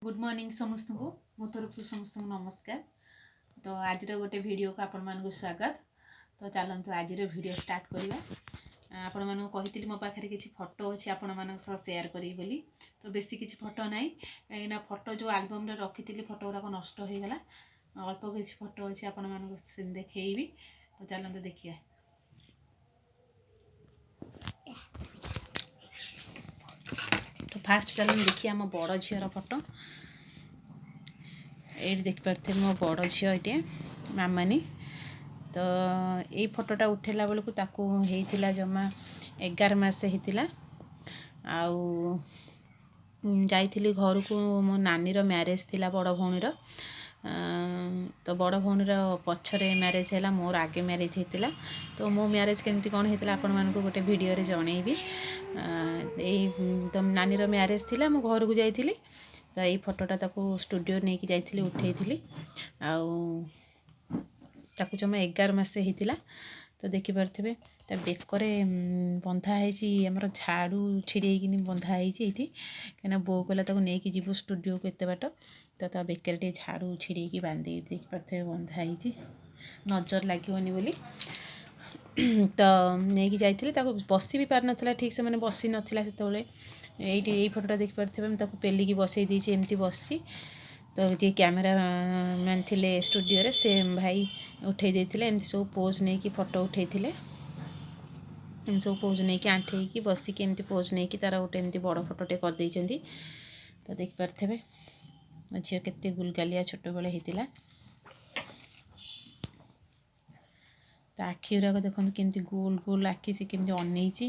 Good morning ସମସ୍ତଙ୍କୁ, ମୋ ତରଫରୁ ସମସ୍ତଙ୍କୁ ନମସ୍କାର। ତ ଆଜିର ଗୋଟେ ଭିଡ଼ିଓକୁ ଆପଣମାନଙ୍କୁ ସ୍ୱାଗତ। ତ ଚାଲନ୍ତୁ, ଆଜିର ଭିଡ଼ିଓ ଷ୍ଟାର୍ଟ କରିବା। ଆପଣମାନଙ୍କୁ କହିଥିଲି ମୋ ପାଖରେ କିଛି ଫଟୋ ଅଛି, ଆପଣମାନଙ୍କ ସହ ସେୟାର କରିବି ବୋଲି। ତ ବେଶୀ କିଛି ଫଟୋ ନାହିଁ, କାହିଁକିନା ଫଟୋ ଯେଉଁ ଆଲବମ୍ରେ ରଖିଥିଲି, ଫଟୋ ଗୁଡ଼ାକ ନଷ୍ଟ ହୋଇଗଲା। ଅଳ୍ପ କିଛି ଫଟୋ ଅଛି, ଆପଣମାନଙ୍କୁ ଦେଖେଇବି। ତ ଚାଲନ୍ତୁ ଦେଖିବା। ତ ଫାଷ୍ଟ ଚାଲନ୍ତୁ ଦେଖିବା ଆମ ବଡ଼ ଝିଅର ଫଟୋ। ଏଇଠି ଦେଖିପାରୁଥିବେ ମୋ ବଡ଼ ଝିଅ ଏଇଠି ମାମାନି। ତ ଏଇ ଫଟୋଟା ଉଠେଇଲା ବେଳକୁ ତାକୁ ହେଇଥିଲା ଜମା 11 ମାସ ହେଇଥିଲା। ଆଉ ଯାଇଥିଲି ଘରକୁ, ମୋ ନାନୀର ମ୍ୟାରେଜ୍ ଥିଲା, ବଡ଼ ଭଉଣୀର। ତ ବଡ଼ ଭଉଣୀର ପଛରେ ମ୍ୟାରେଜ୍ ହେଲା, ମୋର ଆଗେ ମ୍ୟାରେଜ୍ ହେଇଥିଲା। ତ ମୋ ମ୍ୟାରେଜ୍ କେମିତି କ'ଣ ହେଇଥିଲା, ଆପଣମାନଙ୍କୁ ଗୋଟେ ଭିଡ଼ିଓରେ ଜଣେଇବି। ଏଇ ତ ନାନୀର ମ୍ୟାରେଜ୍ ଥିଲା, ମୁଁ ଘରକୁ ଯାଇଥିଲି। ତ ଏଇ ଫଟୋଟା ତାକୁ ଷ୍ଟୁଡ଼ିଓ ନେଇକି ଯାଇଥିଲି, ଉଠେଇଥିଲି। ଆଉ ତାକୁ ଜମା 11 ମାସ ହେଇଥିଲା। ତ ଦେଖିପାରୁଥିବେ ତା ବେକରେ ବନ୍ଧା ହେଇଛି, ଆମର ଝାଡ଼ୁ ଛିଡ଼େଇକିନି ବନ୍ଧା ହେଇଛି ଏଇଠି, କାହିଁକିନା ବୋଉ କହିଲା ତାକୁ ନେଇକି ଯିବୁ ଷ୍ଟୁଡ଼ିଓକୁ ଏତେ ବାଟ। ତ ତା ବେକରେ ଟିକେ ଝାଡ଼ୁ ଛିଡ଼େଇକି ବାନ୍ଧି, ଦେଖିପାରୁଥିବେ ବନ୍ଧା ହେଇଛି, ନଜର ଲାଗିବନି ବୋଲି। ତ ନେଇକି ଯାଇଥିଲି ତାକୁ। ବସି ବି ପାରିନଥିଲା ଠିକ୍ ସେ, ମାନେ ବସି ନଥିଲା ସେତେବେଳେ। ଏଇଠି ଏଇ ଫଟୋଟା ଦେଖିପାରୁଥିବେ, ମୁଁ ତାକୁ ପେଲିକି ବସେଇ ଦେଇଛି, ଏମିତି ବସିଛି। ତ ଯିଏ କ୍ୟାମେରା ମ୍ୟାନ୍ ଥିଲେ ଷ୍ଟୁଡ଼ିଓରେ, ସେ ଭାଇ ଉଠେଇ ଦେଇଥିଲେ। ଏମିତି ସବୁ ପୋଜ୍ ନେଇକି ଫଟୋ ଉଠେଇଥିଲେ। ଏମିତି ସବୁ ପୋଜ୍ ନେଇକି, ଆଣ୍ଠେଇକି ବସିକି, ଏମିତି ପୋଜ୍ ନେଇକି ତାର ଗୋଟେ ଏମିତି ବଡ଼ ଫଟୋଟେ କରିଦେଇଛନ୍ତି। ତ ଦେଖିପାରୁଥିବେ ଝିଅ କେତେ ଗୁଲଗାଲିଆ ଛୋଟବେଳେ ହେଇଥିଲା। ତା ଆଖି ଗୁରାକ ଦେଖନ୍ତୁ, କେମିତି ଗୋଲ ଗୋଲ ଆଖି, ସେ କେମିତି ଅନେଇଛି।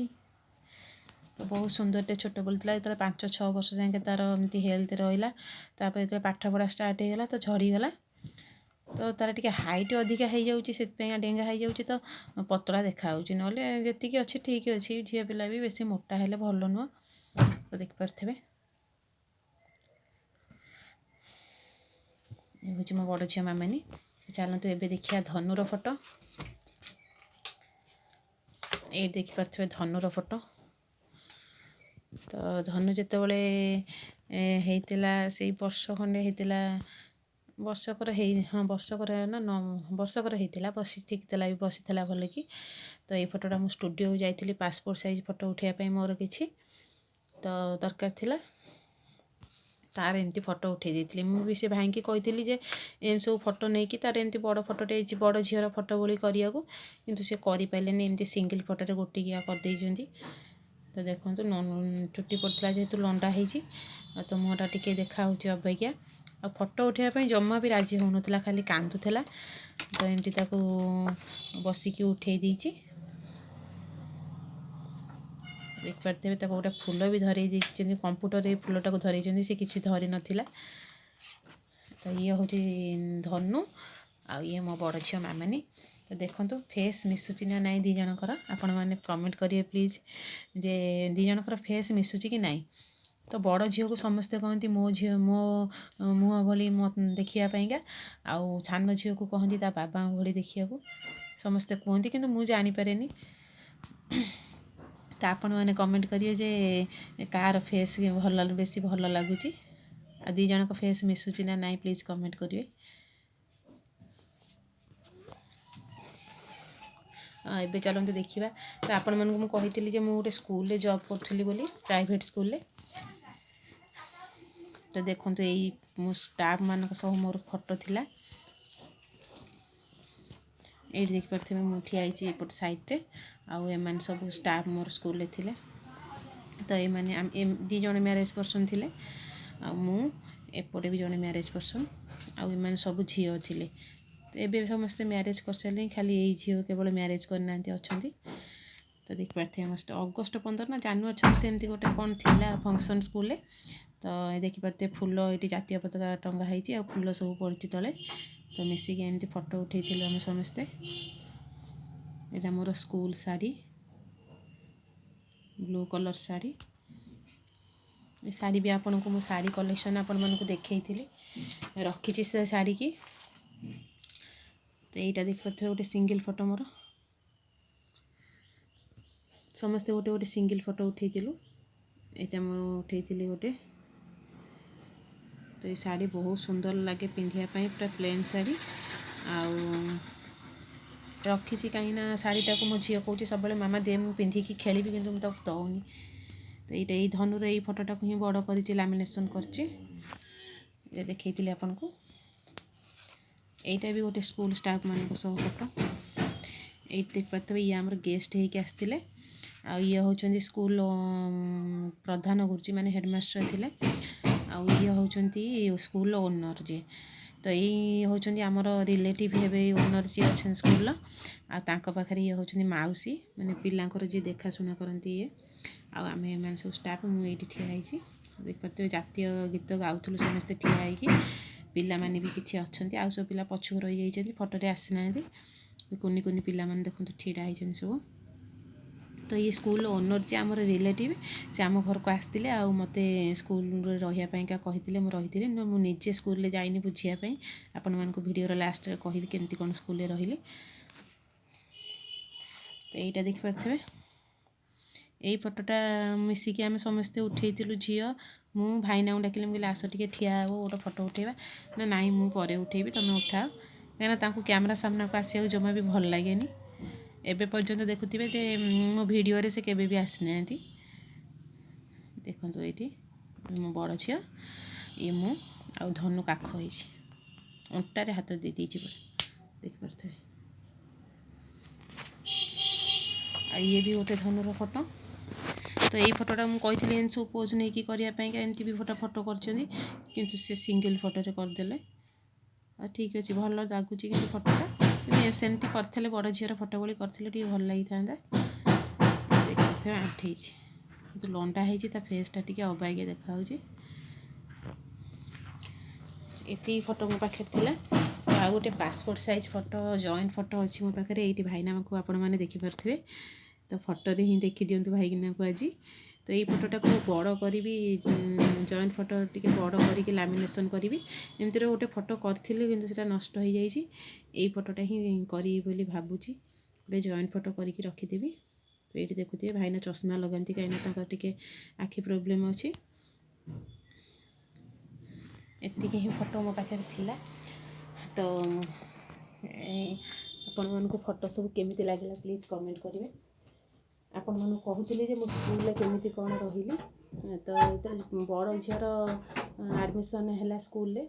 ତ ବହୁତ ସୁନ୍ଦରଟେ ଛୋଟବେଳେ ଥିଲା। ଯେତେବେଳେ 5 6 ବର୍ଷ ଯାଏଁ ତାର ଏମିତି ହେଲ୍ଥ ରହିଲା, ତାପରେ ଯେତେବେଳେ ପାଠ ପଢ଼ା ଷ୍ଟାର୍ଟ ହେଇଗଲା ତ ଝଡ଼ିଗଲା। ତ ତାର ଟିକେ ହାଇଟ୍ ଅଧିକା ହେଇଯାଉଛି, ସେଥିପାଇଁ ଡେଙ୍ଗା ହେଇଯାଉଛି, ତ ପତଳା ଦେଖାହେଉଛି। ନହେଲେ ଯେତିକି ଅଛି ଠିକ୍ ଅଛି। ଝିଅ ପିଲା ବି ବେଶୀ ମୋଟା ହେଲେ ଭଲ ନୁହଁ। ତ ଦେଖିପାରୁଥିବେ, ଏ ହେଉଛି ମୋ ବଡ଼ ଝିଅ ମାମାନି। ଚାଲନ୍ତୁ ଏବେ ଦେଖିବା ଧନୁର ଫଟୋ। ଏଇ ଦେଖିପାରୁଥିବେ ଧନୁର ଫଟୋ। ତ ଧନୁ ଯେତେବେଳେ ହେଇଥିଲା, ସେଇ ବର୍ଷ ଖଣ୍ଡେ ହେଇଥିଲା, ବର୍ଷକର ହେଇ, ହଁ ବର୍ଷକର ନା, ବର୍ଷକର ହେଇଥିଲା। ବସି ଶିଖିଥିଲା ବି, ବସିଥିଲା ଭଲକି। ତ ଏଇ ଫଟୋଟା ମୁଁ ଷ୍ଟୁଡ଼ିଓକୁ ଯାଇଥିଲି ପାସପୋର୍ଟ ସାଇଜ୍ ଫଟୋ ଉଠାଇବା ପାଇଁ, ମୋର କିଛି ତ ଦରକାର ଥିଲା। ତାର ଏମିତି ଫଟୋ ଉଠାଇ ଦେଇଥିଲି। ମୁଁ ବି ସେ ଭାଇଙ୍କି କହିଥିଲି ଯେ ଏମିତି ସବୁ ଫଟୋ ନେଇକି ତାର ଏମିତି ବଡ଼ ଫଟୋଟେ ହେଇଛି, ବଡ଼ ଝିଅର ଫଟୋ ଭଳି କରିବାକୁ, କିନ୍ତୁ ସେ କରିପାରିଲେନି। ଏମିତି ସିଙ୍ଗିଲ୍ ଫଟୋରେ ଗୋଟିକିଆ କରିଦେଇଛନ୍ତି। ତ ଦେଖନ୍ତୁ, ଚୁଟି ପଡ଼ିଥିଲା ଯେହେତୁ ଲଣ୍ଡା ହେଇଛି, ଆଉ ତ ମୁହଁଟା ଟିକେ ଦେଖାହେଉଛି ଅବାଗିଆ। ଆଉ ଫଟୋ ଉଠାଇବା ପାଇଁ ଜମା ବି ରାଜି ହେଉନଥିଲା, ଖାଲି କାନ୍ଦୁଥିଲା। ତ ଏମିତି ତାକୁ ବସିକି ଉଠେଇ ଦେଇଛି। ଦେଖିପାରୁଥିବେ, ତାକୁ ଗୋଟେ ଫୁଲ ବି ଧରେଇ ଦେଇଛି, ଯେମିତି କମ୍ପ୍ୟୁଟରରେ ଫୁଲଟାକୁ ଧରେଇଛନ୍ତି, ସେ କିଛି ଧରି ନଥିଲା। ତ ଇଏ ହେଉଛି ଧନୁ ଆଉ ଇଏ ମୋ ବଡ଼ ଝିଅ ମାମାନି। ତ ଦେଖନ୍ତୁ ଫେସ୍ ମିଶୁଛି ନା ନାହିଁ ଦୁଇ ଜଣଙ୍କର। ଆପଣମାନେ କମେଣ୍ଟ କରିବେ ପ୍ଲିଜ୍ ଯେ ଦୁଇ ଜଣଙ୍କର ଫେସ୍ ମିଶୁଛି କି ନାହିଁ। ତ ବଡ଼ ଝିଅକୁ ସମସ୍ତେ କହନ୍ତି ମୋ ଝିଅ, ମୋ ମୁହଁ ଭଳି ମୋ ଦେଖିବା ପାଇଁକା, ଆଉ ସାନ ଝିଅକୁ କହନ୍ତି ତା ବାବାଙ୍କ ଭଳି ଦେଖିବାକୁ ସମସ୍ତେ କୁହନ୍ତି, କିନ୍ତୁ ମୁଁ ଜାଣିପାରେନି। ତ ଆପଣମାନେ କମେଣ୍ଟ କରିବେ ଯେ କାହାର ଫେସ୍ ଭଲ, ବେଶୀ ଭଲ ଲାଗୁଛି, ଆଉ ଦୁଇ ଜଣଙ୍କ ଫେସ୍ ମିଶୁଛି ନା ନାହିଁ, ପ୍ଲିଜ୍ କମେଣ୍ଟ କରିବେ। ଏବେ ଚାଲନ୍ତୁ ଦେଖିବା। ତ ଆପଣମାନଙ୍କୁ ମୁଁ କହିଥିଲି ଯେ ମୁଁ ଗୋଟେ ସ୍କୁଲରେ ଜବ୍ କରୁଥିଲି ବୋଲି, ପ୍ରାଇଭେଟ୍ ସ୍କୁଲରେ। ତ ଦେଖନ୍ତୁ, ଏଇ ମୋ ଷ୍ଟାଫ୍ମାନଙ୍କ ସହ ମୋର ଫଟୋ ଥିଲା। ଏଇଠି ଦେଖିପାରୁଥିବେ ମୁଁ ଠିଆ ହେଇଛି ଏପଟ ସାଇଡ଼୍ରେ, ଆଉ ଏମାନେ ସବୁ ଷ୍ଟାଫ୍ ମୋର ସ୍କୁଲରେ ଥିଲେ। ତ ଏମାନେ ଦୁଇ ଜଣ ମ୍ୟାରେଜ୍ ପର୍ସନ୍ ଥିଲେ, ଆଉ ମୁଁ ଏପଟେ ବି ଜଣେ ମ୍ୟାରେଜ୍ ପର୍ସନ୍, ଆଉ ଏମାନେ ସବୁ ଝିଅ ଥିଲେ। ତ ଏବେ ସମସ୍ତେ ମ୍ୟାରେଜ୍ କରିସାରିଲେଣି, ଖାଲି ଏଇ ଝିଅ କେବଳ ମ୍ୟାରେଜ୍ କରିନାହାନ୍ତି, ଅଛନ୍ତି। ତ ଦେଖିପାରୁଥିବେ, ଅଗଷ୍ଟ 15 ନା ଜାନୁଆରୀ 26 ଏମିତି ଗୋଟେ କ'ଣ ଥିଲା ଫଙ୍କସନ୍ ସ୍କୁଲରେ। ତ ଦେଖିପାରୁଥିବେ ଫୁଲ, ଏଇଠି ଜାତୀୟ ପତାକା ଟଙ୍ଗା ହେଇଛି ଆଉ ଫୁଲ ସବୁ ପଡ଼ିଛି ତଳେ। ତ ମିଶିକି ଏମିତି ଫଟୋ ଉଠେଇଥିଲୁ ଆମେ ସମସ୍ତେ। ଏଇଟା ମୋର ସ୍କୁଲ ଶାଢ଼ୀ, ବ୍ଲୁ କଲର୍ ଶାଢ଼ୀ। ଏ ଶାଢ଼ୀ ବି ଆପଣଙ୍କୁ ମୁଁ ଶାଢ଼ୀ କଲେକ୍ସନ୍ ଆପଣମାନଙ୍କୁ ଦେଖେଇଥିଲି, ରଖିଛି ସେ ଶାଢ଼ୀକି। ତ ଏଇଟା ଦେଖିପାରୁଥିବେ ଗୋଟେ ସିଙ୍ଗିଲ୍ ଫଟୋ ମୋର। ସମସ୍ତେ ଗୋଟେ ଗୋଟେ ସିଙ୍ଗିଲ୍ ଫଟୋ ଉଠେଇଥିଲୁ। ଏଇଟା ମୁଁ ଉଠେଇଥିଲି ଗୋଟେ। ତ ଏଇ ଶାଢ଼ୀ ବହୁତ ସୁନ୍ଦର ଲାଗେ ପିନ୍ଧିବା ପାଇଁ, ପୁରା ପ୍ଲେନ୍ ଶାଢ଼ୀ। ଆଉ ରଖିଛି କାହିଁକିନା ଶାଢ଼ୀଟାକୁ ମୋ ଝିଅ କହୁଛି ସବୁବେଳେ ମାମା ଦେ ମୁଁ ପିନ୍ଧିକି ଖେଳିବି, କିନ୍ତୁ ମୁଁ ତାକୁ ଦେଉନି। ତ ଏଇଟା ଏଇ ଧନୁର ଏଇ ଫଟୋଟାକୁ ହିଁ ବଡ଼ କରିଛି, ଲାମିନେସନ୍ କରିଛି, ଏଇଟା ଦେଖେଇଥିଲି ଆପଣଙ୍କୁ। ଏଇଟା ବି ଗୋଟେ ସ୍କୁଲ ଷ୍ଟାଫ୍ମାନଙ୍କ ସହ ଫଟୋ। ଏଇଠି ଦେଖିପାରୁଥିବେ ଇଏ ଆମର ଗେଷ୍ଟ ହେଇକି ଆସିଥିଲେ। ଆଉ ଇଏ ହେଉଛନ୍ତି ସ୍କୁଲ ପ୍ରଧାନ ଗୁରୁଜୀ, ମାନେ ହେଡ଼ମାଷ୍ଟର ଥିଲେ। ଆଉ ଇଏ ହେଉଛନ୍ତି ସ୍କୁଲର ଓନର୍ ଯିଏ। ତ ଏଇ ହେଉଛନ୍ତି ଆମର ରିଲେଟିଭ୍ ହେବେ ଏଇ ଓନର୍ ଯିଏ ଅଛନ୍ତି ସ୍କୁଲର। ଆଉ ତାଙ୍କ ପାଖରେ ଇଏ ହେଉଛନ୍ତି ମାଉସୀ, ମାନେ ପିଲାଙ୍କର ଯିଏ ଦେଖାଶୁଣା କରନ୍ତି ଇଏ। ଆଉ ଆମେ ଏମାନେ ସବୁ ଷ୍ଟାଫ୍, ମୁଁ ଏଇଠି ଠିଆ ହେଇଛି। ଦେଖିପାରୁଥିବେ ଜାତୀୟ ଗୀତ ଗାଉଥିଲୁ ସମସ୍ତେ ଠିଆ ହେଇକି। ପିଲାମାନେ ବି କିଛି ଅଛନ୍ତି, ଆଉ ସବୁ ପିଲା ପଛକୁ ରହିଯାଇଛନ୍ତି, ଫଟୋରେ ଆସିନାହାନ୍ତି। କୁନି କୁନି ପିଲାମାନେ ଦେଖନ୍ତୁ ଛିଡ଼ା ହେଇଛନ୍ତି ସବୁ। ତ ଇଏ ସ୍କୁଲର ଓନର୍ ଯିଏ ଆମର ରିଲେଟିଭ୍, ସେ ଆମ ଘରକୁ ଆସିଥିଲେ ଆଉ ମୋତେ ସ୍କୁଲରେ ରହିବା ପାଇଁକା କହିଥିଲେ, ମୁଁ ରହିଥିଲି। ନା ମୁଁ ନିଜେ ସ୍କୁଲରେ ଯାଇନି ବୁଝିବା ପାଇଁ, ଆପଣମାନଙ୍କୁ ଭିଡ଼ିଓର ଲାଷ୍ଟରେ କହିବି କେମିତି କ'ଣ ସ୍କୁଲରେ ରହିଲି। ତ ଏଇଟା ଦେଖିପାରୁଥିବେ, ଏଇ ଫଟୋଟା ମିଶିକି ଆମେ ସମସ୍ତେ ଉଠେଇଥିଲୁ, ଝିଅ ମୁଁ ଭାଇନାଙ୍କୁ ଡାକିଲି, ମୁଁ କହିଲି ଆସ ଟିକେ ଠିଆ ହେବ ଗୋଟେ ଫଟୋ ଉଠେଇବା। ନା ନାଇଁ ମୁଁ ପରେ ଉଠେଇବି, ତୁମେ ଉଠାଅ। କାହିଁକିନା ତାଙ୍କୁ କ୍ୟାମେରା ସାମ୍ନାକୁ ଆସିବାକୁ ଜମା ବି ଭଲ ଲାଗେନି। ଏବେ ପର୍ଯ୍ୟନ୍ତ ଦେଖୁଥିବେ ଯେ ମୋ ଭିଡ଼ିଓରେ ସେ କେବେ ବି ଆସିନାହାନ୍ତି। ଦେଖନ୍ତୁ ଏଇଠି ମୋ ବଡ଼ ଝିଅ, ଇଏ ମୁଁ, ଆଉ ଧନୁ କାଖ ହେଇଛି, ଅଣ୍ଟାରେ ହାତ ଦେଇ ଦେଇଛି ପୁରା, ଦେଖିପାରୁଥିବେ। ଆଉ ଇଏ ବି ଗୋଟେ ଧନୁର ଫଟୋ। ତ ଏଇ ଫଟୋଟା ମୁଁ କହିଥିଲି ଏମିତି ସବୁ ପୋଜ୍ ନେଇକି କରିବା ପାଇଁକା, ଏମିତି ବି ଫଟୋ ଫଟୋ କରିଛନ୍ତି, କିନ୍ତୁ ସେ ସିଙ୍ଗଲ୍ ଫଟୋରେ କରିଦେଲେ। ଆଉ ଠିକ୍ ଅଛି, ଭଲ ଲାଗୁଛି କିନ୍ତୁ ଫଟୋଟା, କିନ୍ତୁ ସେମିତି କରିଥିଲେ ବଡ଼ ଝିଅର ଫଟୋ ଭଳି କରିଥିଲେ ଟିକେ ଭଲ ଲାଗିଥାନ୍ତା। ଦେଖିପାରୁଥିବେ ଆଣ୍ଠେଇଛି, କିନ୍ତୁ ଲଣ୍ଡା ହେଇଛି, ତା ଫେସ୍ଟା ଟିକେ ଅବାଗିଆ ଦେଖାହେଉଛି। ଏତିକି ଫଟୋ ମୋ ପାଖରେ ଥିଲା। ଆଉ ଗୋଟେ passport size photo, joint photo ଅଛି ମୋ ପାଖରେ। ଏଇଠି ଭାଇନାଙ୍କୁ ଆପଣମାନେ ଦେଖିପାରୁଥିବେ, ତ ଫଟୋରେ ହିଁ ଦେଖିଦିଅନ୍ତୁ ଭାଇନାଙ୍କୁ ଆଜି। ତ ଏଇ ଫଟୋଟାକୁ ମୁଁ ବଡ଼ କରିବି, ଜଏଣ୍ଟ ଫଟୋ ଟିକେ ବଡ଼ କରିକି ଲାମିନେସନ୍ କରିବି। ଏମିତିରେ ଗୋଟେ ଫଟୋ କରିଥିଲି କିନ୍ତୁ ସେଇଟା ନଷ୍ଟ ହେଇଯାଇଛି। ଏଇ ଫଟୋଟା ହିଁ କରିବି ବୋଲି ଭାବୁଛି, ଗୋଟେ ଜଏଣ୍ଟ ଫଟୋ କରିକି ରଖିଦେବି। ତ ଏଇଠି ଦେଖୁଥିବେ ଭାଇନା ଚଷମା ଲଗାନ୍ତି, କାହିଁକିନା ତାଙ୍କର ଟିକେ ଆଖି ପ୍ରୋବ୍ଲେମ୍ ଅଛି। ଏତିକି ହିଁ ଫଟୋ ମୋ ପାଖରେ ଥିଲା। ତ ଆପଣମାନଙ୍କୁ ଫଟୋ ସବୁ କେମିତି ଲାଗିଲା ପ୍ଲିଜ୍ କମେଣ୍ଟ କରିବେ। ଆପଣମାନଙ୍କୁ କହୁଥିଲି ଯେ ମୁଁ ସ୍କୁଲରେ କେମିତି କ'ଣ ରହିଲି। ତ ଯେତେବେଳେ ବଡ଼ ଝିଅର ଆଡ଼ମିସନ୍ ହେଲା ସ୍କୁଲରେ,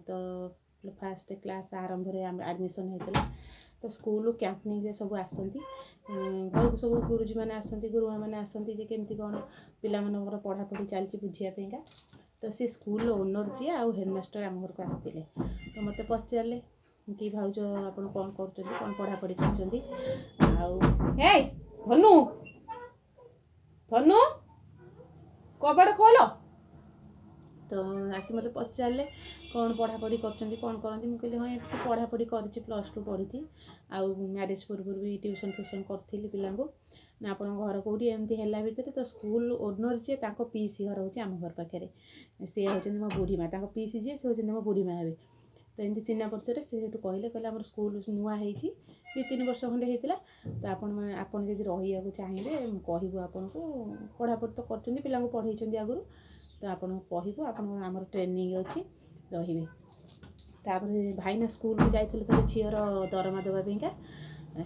ତ ଫାଷ୍ଟ କ୍ଲାସ୍ ଆରମ୍ଭରେ ଆଡ଼ମିସନ୍ ହେଇଥିଲା। ତ ସ୍କୁଲ କ୍ୟାମ୍ପନିଂରେ ସବୁ ଆସନ୍ତି ଘରକୁ, ସବୁ ଗୁରୁଜୀମାନେ ଆସନ୍ତି, ଗୁରୁମାମାନେ ଆସନ୍ତି ଯେ କେମିତି କ'ଣ ପିଲାମାନଙ୍କର ପଢ଼ାପଢ଼ି ଚାଲିଛି ବୁଝିବା ପାଇଁକା। ତ ସେ ସ୍କୁଲର ଓନର୍ ଯିଏ ଆଉ ହେଡ଼ମାଷ୍ଟର ଆମ ଘରକୁ ଆସିଥିଲେ। ତ ମୋତେ ପଚାରିଲେ କି ଭାଉଜ ଆପଣ କ'ଣ କରୁଛନ୍ତି, କ'ଣ ପଢ଼ାପଢ଼ି କରୁଛନ୍ତି। ଆଉ ଏଇ ଧନୁ ଧନୁ କବାଟ ଖୋଲ। ତ ଆସି ମୋତେ ପଚାରିଲେ କ'ଣ ପଢ଼ାପଢ଼ି କରୁଛନ୍ତି, କ'ଣ କରନ୍ତି। ମୁଁ କହିଲି ହଁ ଏମିତି ପଢ଼ାପଢ଼ି କରିଛି, +2 ପଢ଼ିଛି, ଆଉ ମ୍ୟାରେଜ୍ ପୂର୍ବରୁ ବି ଟ୍ୟୁସନ୍ ଫ୍ୟୁସନ୍ କରିଥିଲି ପିଲାଙ୍କୁ। ନା ଆପଣଙ୍କ ଘର କେଉଁଠି, ଏମିତି ହେଲା ଭିତରେ ତ ସ୍କୁଲ ଓନର୍ ଯିଏ ତାଙ୍କ ପିଇସି ଘର ହେଉଛି ଆମ ଘର ପାଖରେ, ସିଏ ହେଉଛନ୍ତି ମୋ ବୁଢ଼ୀ ମା', ତାଙ୍କ ପିଇସି ଯିଏ ସେ ହେଉଛନ୍ତି ମୋ ବୁଢ଼ୀ ମା' ହେବେ। ତ ଏମିତି ଚିହ୍ନା ପରିଚୟରେ ସେ ସେଠୁ କହିଲେ, କହିଲେ ଆମର ସ୍କୁଲ ନୂଆ ହେଇଛି, 2-3 ବର୍ଷ ଖଣ୍ଡେ ହେଇଥିଲା, ତ ଆପଣ ଯଦି ରହିବାକୁ ଚାହିଁବେ ମୁଁ କହିବୁ ଆପଣଙ୍କୁ, ପଢ଼ାପଢ଼ି ତ କରୁଛନ୍ତି, ପିଲାଙ୍କୁ ପଢ଼େଇଛନ୍ତି ଆଗରୁ, ତ ଆପଣଙ୍କୁ କହିବୁ, ଆପଣ ଆମର ଟ୍ରେନିଂ ଅଛି ରହିବେ। ତାପରେ ଭାଇନା ସ୍କୁଲକୁ ଯାଇଥିଲେ ଥରେ ଝିଅର ଦରମା ଦେବା ପାଇଁକା,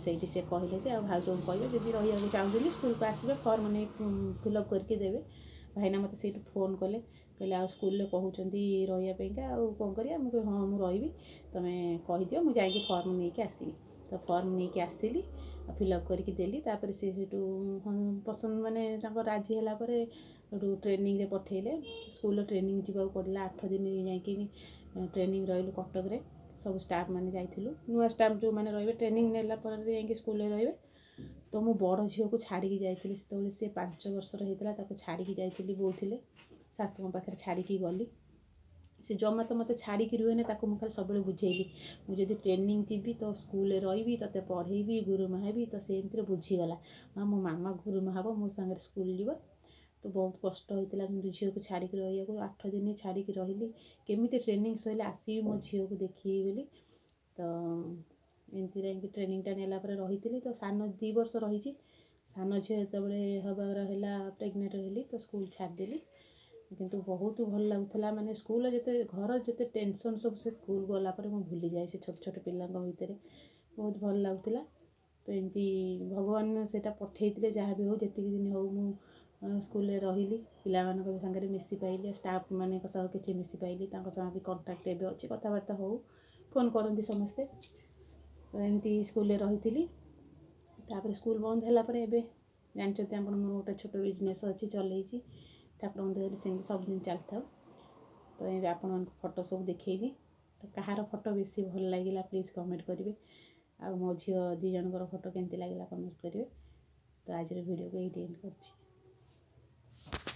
ସେଇଠି ସେ କହିଲେ ଯେ ଆଉ ଭାଉଜଙ୍କୁ କହିବେ ଯଦି ରହିବାକୁ ଚାହୁଁଛନ୍ତି ସ୍କୁଲକୁ ଆସିବେ, ଫର୍ମ ନେଇ ଫିଲ୍ଅପ୍ କରିକି ଦେବେ। ଭାଇନା ମୋତେ ସେଇଠୁ ଫୋନ୍ କଲେ, କହିଲେ ଆଉ ସ୍କୁଲରେ କହୁଛନ୍ତି ରହିବା ପାଇଁକା, ଆଉ କ'ଣ କରିବା। ମୁଁ କହିଲି ହଁ ମୁଁ ରହିବି, ତୁମେ କହିଦିଅ, ମୁଁ ଯାଇକି ଫର୍ମ ନେଇକି ଆସିବି। ତ ଫର୍ମ ନେଇକି ଆସିଲି, ଫିଲ୍ଅପ୍ କରିକି ଦେଲି। ତାପରେ ସେ ସେଇଠୁ ପସନ୍ଦ ମାନେ ତାଙ୍କ ରାଜି ହେଲା ପରେ ସେଠୁ ଟ୍ରେନିଂରେ ପଠେଇଲେ। ସ୍କୁଲର ଟ୍ରେନିଂ ଯିବାକୁ ପଡ଼ିଲା, 8 ଦିନ ଯାଇକି ଟ୍ରେନିଂ ରହିଲୁ କଟକରେ, ସବୁ ଷ୍ଟାଫ୍ ମାନେ ଯାଇଥିଲୁ। ନୂଆ ଷ୍ଟାଫ୍ ଯେଉଁମାନେ ରହିବେ ଟ୍ରେନିଂ ନେଲା ପରେ ଯାଇକି ସ୍କୁଲରେ ରହିବେ। ତ ମୁଁ ବଡ଼ ଝିଅକୁ ଛାଡ଼ିକି ଯାଇଥିଲି, ସେତେବେଳେ ସେ 5 ବର୍ଷର ହେଇଥିଲା, ତାକୁ ଛାଡ଼ିକି ଯାଇଥିଲି, ବୋଉ ଥିଲେ, ଶାଶୁଙ୍କ ପାଖରେ ଛାଡ଼ିକି ଗଲି। ସେ ଜମା ତ ମୋତେ ଛାଡ଼ିକି ରୁହେନି, ତାକୁ ମୁଁ ଖାଲି ସବୁବେଳେ ବୁଝେଇଲି, ମୁଁ ଯଦି ଟ୍ରେନିଂ ଯିବି ତ ସ୍କୁଲରେ ରହିବି, ତୋତେ ପଢ଼େଇବି, ଗୁରୁମା ହେବି। ତ ସେ ଏମିତିରେ ବୁଝିଗଲା, ମା ମୋ ମାମା ଗୁରୁମା ହେବ, ମୋ ସାଙ୍ଗରେ ସ୍କୁଲ ଯିବ। ତ ବହୁତ କଷ୍ଟ ହେଇଥିଲା କିନ୍ତୁ ଝିଅକୁ ଛାଡ଼ିକି ରହିବାକୁ, 8 ଦିନ ଛାଡ଼ିକି ରହିଲି, କେମିତି ଟ୍ରେନିଂ ସରିଲେ ଆସିବି ମୋ ଝିଅକୁ ଦେଖିବି ବୋଲି। ତ ଏମିତି ଯାଇକି ଟ୍ରେନିଂଟା ନେଲା ପରେ ରହିଥିଲି। ତ ସାନ 2 ବର୍ଷ ରହିଛି, ସାନ ଝିଅ ଯେତେବେଳେ ହେବାର ହେଲା ପ୍ରେଗନେଣ୍ଟ ହେଲି ତ ସ୍କୁଲ ଛାଡ଼ିଦେଲି। କିନ୍ତୁ ବହୁତ ଭଲ ଲାଗୁଥିଲା। ମାନେ ସ୍କୁଲ ଯେତେ, ଘର ଯେତେ ଟେନସନ୍ ସବୁ ସେ ସ୍କୁଲ ଗଲା ପରେ ମୁଁ ଭୁଲିଯାଏ। ସେ ଛୋଟ ଛୋଟ ପିଲାଙ୍କ ଭିତରେ ବହୁତ ଭଲ ଲାଗୁଥିଲା। ତ ଏମିତି ଭଗବାନ ସେଇଟା ପଠେଇଥିଲେ। ଯାହା ବି ହଉ, ଯେତିକି ଦିନ ହଉ ମୁଁ ସ୍କୁଲରେ ରହିଲି, ପିଲାମାନଙ୍କ ସାଙ୍ଗରେ ମିଶି ପାଇଲି, ଷ୍ଟାଫ୍ ମାନଙ୍କ ସହ କିଛି ମିଶି ପାଇଲି। ତାଙ୍କ ସହ ବି କଣ୍ଟାକ୍ଟ ଏବେ ଅଛି, କଥାବାର୍ତ୍ତା ହଉ, ଫୋନ୍ କରନ୍ତି ସମସ୍ତେ। ତ ଏମିତି ସ୍କୁଲରେ ରହିଥିଲି। ତାପରେ ସ୍କୁଲ ବନ୍ଦ ହେଲା ପରେ ଏବେ ଜାଣିଛନ୍ତି ଆପଣ, ମୋର ଗୋଟେ ଛୋଟ ବିଜନେସ୍ ଅଛି, ଚଲେଇଛି। ଠାକୁରଙ୍କ ଦୟାରୁ ସେମିତି ସବୁଦିନ ଚାଲିଥାଉ। ତ ଏବେ ଆପଣମାନଙ୍କୁ ଫଟୋ ସବୁ ଦେଖେଇବି। ତ କାହାର ଫଟୋ ବେଶୀ ଭଲ ଲାଗିଲା, ପ୍ଲିଜ୍ କମେଣ୍ଟ କରିବେ। ଆଉ ମୋ ଝିଅ 2 ଜଣଙ୍କର ଫଟୋ କେମିତି ଲାଗିଲା, କମେଣ୍ଟ କରିବେ। ତ ଆଜିର ଭିଡ଼ିଓକୁ ଏଇଠି ଏଣ୍ଡ କରୁଛି।